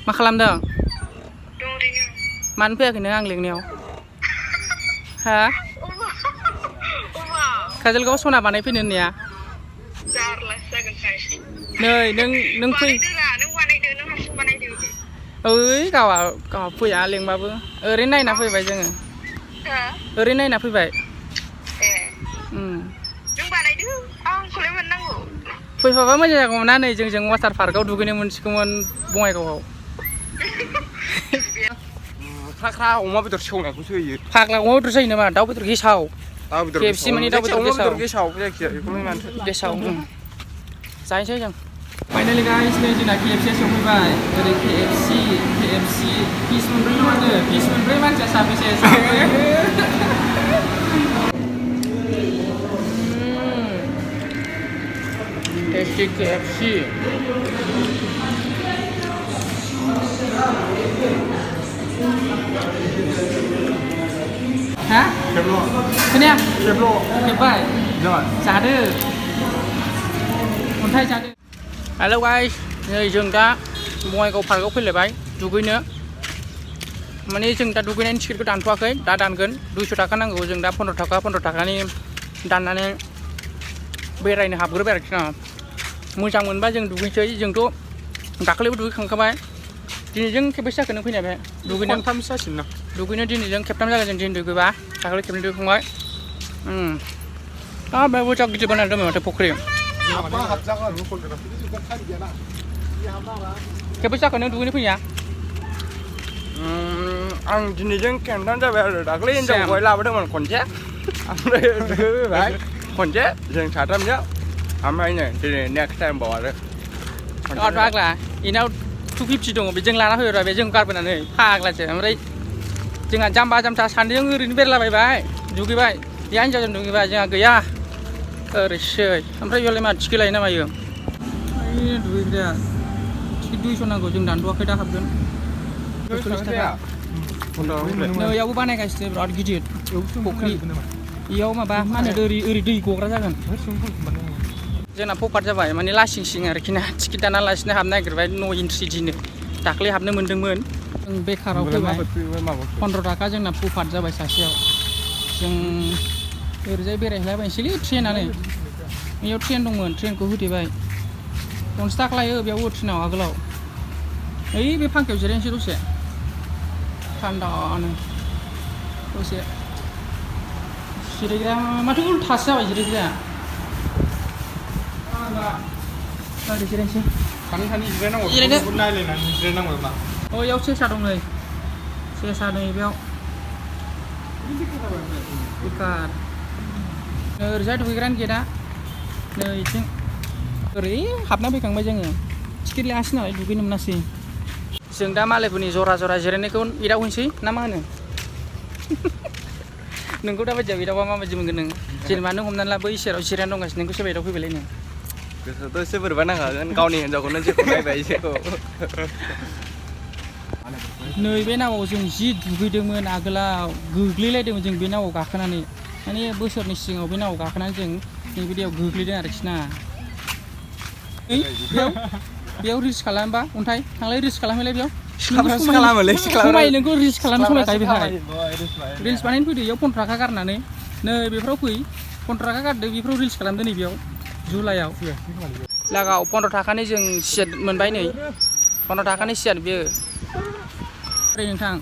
मा खालामदों? दं ओरैनो। मानो फैयाखै नों आं लिंनायाव? हा? काजलगाव सना बानायफैनो होननाया? जारलासो जागोनहाय। नै नों फै। बानायदोरा नों बानायदो नों हारसिं बानायदो। ओइ गावा फैया लिंबाबो ओरैनो नायना फैबाय जोङो। हा? ओरैनो नायना फैबाय। ए। नों बानायदो आंखौलाय मानो नांगौ? फैफाबा मोजां जागौमोन ना नै जों वाटार पार्कआव दुगैनो मोनसिगौमोन बङाइगावआव। खाख्रा अमा बेदर सेवनायखौसो होयो। फाग्ला अमा बेदर जायो नामा? दाउ बेदर गेसाव। दाउ बेदर KFC माने दाउ बेदर गेसाव जायखिजाया बेखौनो मानसि गेसाव जायसै जों। फाइनालि गाइस नै जोंना KFC सफैबाय। ओरै KFC पिस मोनब्रै दङ पिस मोनब्रै मानसिया साबेसे टेस्टी KFC ha? खेबल' खोनाया खेबल' खेबबाय जाबाय जादो अन्थाइ जादो। हेल' गाइस नै जों दा बङाइगाव पार्कआव फैलायबाय दुगैनो। माने जों दा दुगैनायनि टिकेटखौ दानथ'वाखै दा दानगोन 200 थाखा नांगौ जों दा 15 थाखानि दाननानै बेरायनो हाबग्रोबाय आरोखि ना। मोजां मोनबा जों दुगैसै जोंथ' दाखालिबो दुगैखांखाबाय। दिनैजों खेबबेसे जाखो नों फैनाय बे दुगैनो? खनथामसो जासिगोन ना दुगैनो दिनैजों खेबथाम जागोन जों दिनै दुगैबा दाखालि खेबनै दुगैखांबाय। बे मोजां गिदिर बानायना दोनबाय माथो फुख्रि। खेबबेसे जाखो नों दुगैनो फैनाया? आं दिनैजों खेबथाम जाबाय आरो दाखालि हिनजावखौहाय लाबोदोंमोन खनसे ओमफ्राय दुगैबाय खनसे जों साथामजों ओमफ्राय नै दिनै नेक्स्ट टाइम बाव आरो फाग्ला इनाव 250 दङ बेजों लाना फैबाय बेजों गारबोनानै फाग्लासो। ओमफ्राय जोंहा जाम्बा जाम्था सानैजों ओरैनो बेरलाबायबाय दुगैबाय बे हिनजावजों दुगैबाय जोंहा गैया ओरैसै। ओमफ्राय बेयावलाय मा टिकेट लायो ना मायो? दुगैग्राया टिकेट 200 नांगौ जों दानथ'वाखै दा हाबगोन 40 थाखा। नैयावबो बानायगासिनो बिराद गिदिर फुख्रि इयाव माबा मा होनो ओरै दै गग्रा जागोन। जोंना पपार जाबाय माने लासिं सिं आरोखि ना टिकेट दानालासिनो हाबनो नागिरबाय 9 इन्ट्रि दिनो दाख्लै हाबनो मोन्दोंमोन। जों बेकाराव फैबाय 15 थाखा जोंना पपार जाबाय सासेयाव। जों ओरैजाय बेरायहैलाबायनोसैलै ट्रेनानो बेयाव ट्रेन दंमोन ट्रेनखौ होथेबाय 50 थाखा लायो बेयावबो ट्रेनाव आगोलाव। ओइ बे फांखायाव जिरायनोसै दसे थान्दानो दसे जिरायग्रा माथो उल्थासो जाबाय जिरायग्राया। ओरै जिरायनोसै सानै जिरायनांगौ नायलायनानै जिरायनांगौ मा अ इयाव सेसा दं नै सेसा नै बेयाव बेकार। ओरैजाय दुगैग्रानि गेटआ नै इथिं ओरै हाबना फैखांबाय जोङो टिकेट लायासै नालाय दुगैनो मोनासै। जों दा मालायफोरनि जरा जरा जिरायनायखौ एदावहैनोसै ना मा होनो? नोंखौ दा बायदियाव एदावबा माबायदि मोनगोन नों? जेनेबा नों हमनानै ला बै सेराव जिरायना दंगासिनो नोंखौ सोरबा एदावफैबायलाय नों गोसोआथ' एसे बोरैबा नांखागोन गावनि हिनजावखौनो जेखौ नायबाय जेखौ। नैबे नावआव जों जि दुगैदोंमोन आगोलाव गोग्लैलायदोंमोन जों बे नावआव गाखोनानै माने बोसोरनि सिगाङाव बे नावआव गाखोनानै जों नैबे दैयाव गोग्लैदों आरोखि ना। बेयाव रिल्स खालामबा अन्थाइ थांलाय रिल्स खालामहैलाय बेयाव समाय नोंखौ रिल्स खालामनो समायखायो बेहाय रिल्स बानायनो फैदो इयाव 15 थाखा गारनानै नै बेफोराव फै 15 थाखा गारदो बेफोराव रिल्स खालामदो नै बेयाव जुलाइआव लागाव 15 थाखानि जों सियार मोनबाय नै 15 थाखानि सियार बेयो। ओरै नोंथां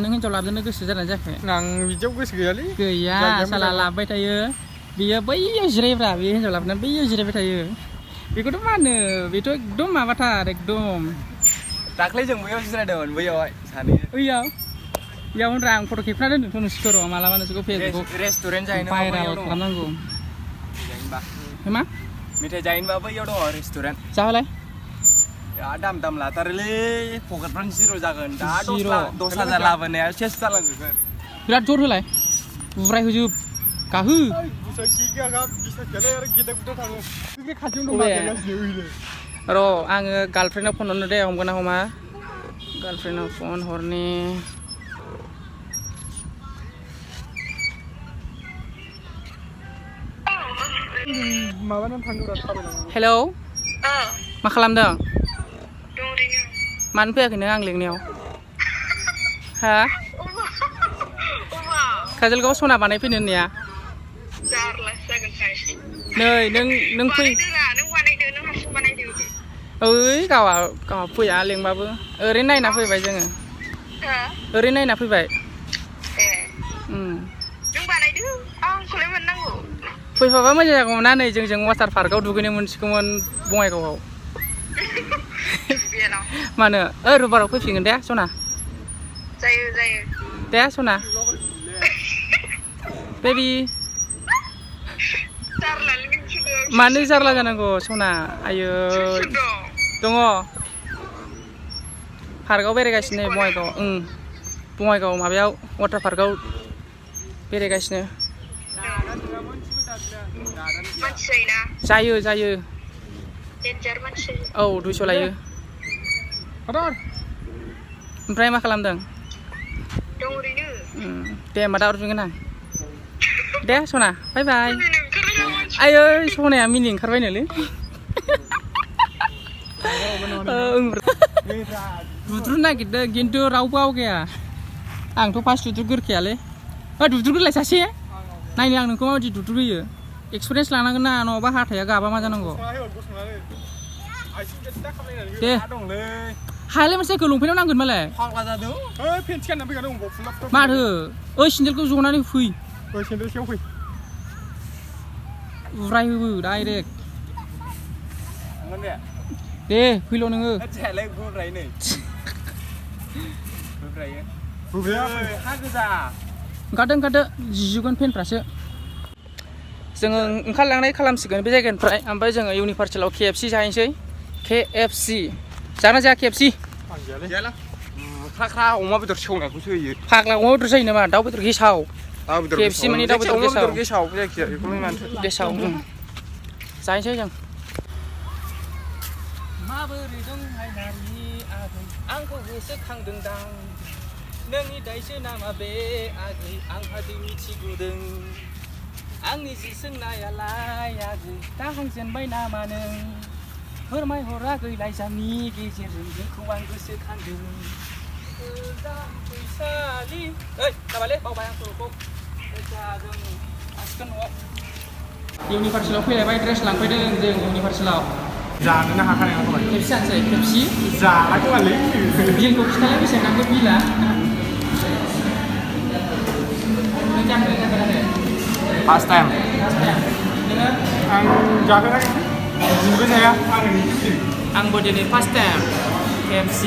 नों हिनजाव लाबोनो गोसो जादों जायाखै? आं बिदियाव गोसो गैयालै गैया साला लाबोबाय थायो बेयो बैयाव जिरायब्रा बे हिनजाव लाबोनानै बैयाव जिरायबाय थायो बेखौथ' मा होनो बेथ' एकदम माबाथार एकदम। दाख्लै जों बैयाव जिरायदोंमोन बैयावहाय सानै इयावनो आं फट' खेबना दोनदोंथ' नोंसोरखौ र' मालाबा नोंसोरखौ फेसबुक रेस्टुरेन्ट जाहैनो भाइरेल खालामनांगौ। मा मेथाइ जाहैनोबा बैयाव दङ रेस्टुरेन्ट जाहोलाय दाम लाथारोलै पकेटफ्रानो जिर' जागोन दा 10,000 लाबोनाया सेस जालांजोबगोन। बिराद जर होलाय बुराय होजोब गाहो र' आङो गार्लफ्रेन्डनाव फन हरनो दे हमगोन ना हमा गार्लफ्रेन्डनाव फन हरनि हेलौ मा खालामदों? दं ओरैनो। मानो फैयाखै नों आं लेंनायाव हा काजलगाव सना बानायफैनो होननाया जारलासो जागोनखाय नै नों फै नों बानायदो नों हारसिं बानायदो ओइ गावा फैया लेंबाबो ओरैनो नायना फैबाय जोङो ओरैनो नायना फैबाय ए नों बानायदो आंखौलाय मानो नांगौ फैफाबा मोजां जागौमोन ना नै जों वाटार पार्कआव दुगैनो मोनसिगौमोन बङाइगावआव मानो रबिबाराव फैफिनगोन दे सना जायो दे सना बेबि मानो जारला जानांगौ सना आयो दङ पार्कआव बेरायगासिनो बङाइगाव माबायाव वाटार पार्कआव बेरायगासिनो जायो औ 200 लायो ओमफ्राय मा खालामदों दे होमबा दा हरफिनगोन आं दे सना बाय बाय आयै सनाया मिनि ओंखारबायनोलै दुद्रु नागिरदों खिन्थु रावबो आवगाया आंथ' फार्स्ट दुद्रुगोरखायालै दुद्रुगोरलाय सासे नायनो आं नोंखौ माबायदि दुद्रुगोयो एक्सपिरियेन्स लानांगोन ना नङाबा हाथाया गाबा मा जानांगौ दे हायालाय मानसि जायखौ लंपेन्टाव नांगोन मालाय फाग्ला जादों पेन्ट गानना फैखादों माथो ओइ सेन्देलखौ जनानै फै सेन्देल सेव फै उरायहोबो डाइरेक्ट दे फैल' नोङो ओंखारदो जिजुगोन पेनफ्रासो जोङो ओंखारलांनाय खालामसिगोन बे जायगानिफ्राय ओमफ्राय जोङो इउनिभार्सेलाव KFC जाहैनोसै KFC जाना जाया KFC ख्रा अमा बेदर सेवनायखौसो होयो फाग्ला अमा बेदर जायो नामा दाउ बेदर गेसाव KFC माने दाउ बेदर गेसाव जायखिया बेखौनो गेसाव जाहैनोसै जों माबोरै दंहाय नारि आगै आंखौ गोसोखांदोंदां नोंनि दायसो नामा बे आगै आंहा दै मिथिगुदों आंनि जि सोंनायालाय आगै दा हांजेनबाय नामा नों फोरमायहराखै लाइजामनि गेजेरजों नोंखौ आं गोसोखांदों गोजान फैसालि ओइ जाबायलै बावबाय आं सल'खौ जों थांसिगोन न'आव इउनिभार्सेलाव फैलायबाय ड्रेस लांफैदों जों इउनिभार्सेलाव जानोनो हाखानाय नङा KFC जानोसै KFC जालाखोमालै बिलखौ खिथालाय बेसेबां नांगौ बिला नों जाफेराखै फार्स्ट टाइम आं जाफेराखै दिनैबो जाया आंबो दिनै first time KFC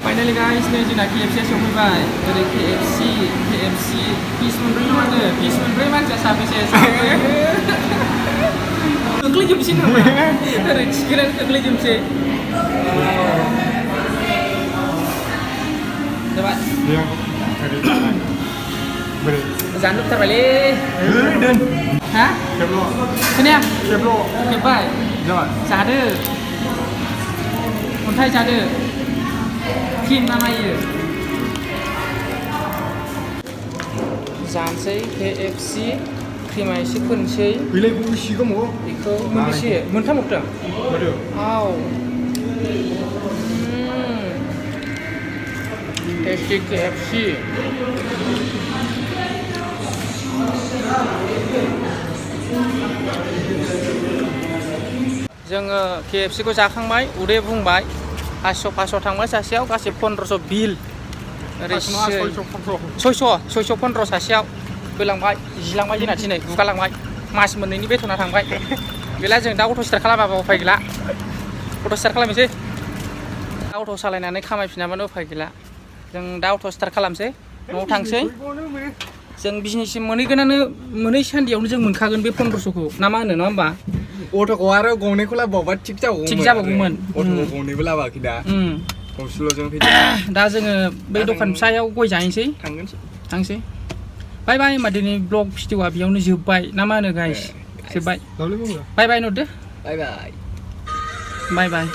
finally guys नै जोंना KFC सफैबाय ओरै KFC पिस मोनब्रै दङ पिस मोनब्रै मानसिया साबेसे खोख्लैजोबसै नामा ओरै थिखोनानै खोख्लैजोबसै जाबाय जानो लुबैथारबायलै हा खोनाया खेबबाय जादो अन्थाइ जादो क्रिम नामायो जानोसै KFC क्रिमा एसे फोनसै बेखौ मोनबेसे मोनथाम हरदों आव टेस्टी KFC जोङो KFC खौ जाखांबाय उदै बुंबाय 500 थांबाय सासेयाव गासै 1500 बिल ओरै 600 सासेयाव होलांबाय जिलांबाय जोंना दिनै गुगालांबाय मास मोननैनि बेथना थांबाय गैला जों दा अट' स्टार्ट खालामाबा उफाय गैला अट' स्टार्ट खालामनोसै दा अट' सालायनानै खामायफिनाबानो उफाय गैला जों दा अट' स्टार्ट खालामसै न'आव थांसै जों बिजनेससिम मोनै सान्दियावनो जों मोनखागोन बे 1500खौ ना मा होनो नङा होमबा अट'खौ आरो गंनैखौ लाबावबा थिग जाबावगौमोन अट'खौ गंनैबो लाबाखै दा गंसेल' जों दा जोङो बै दखान फिसायाव गय जाहैनोसै थांसै बाय बाय होमबा दिनै ब्लग भिडिअआ बेयावनो जोब्बाय ना मा होनो गाइस जोब्बाय बाय बाय नरदो बाय बाय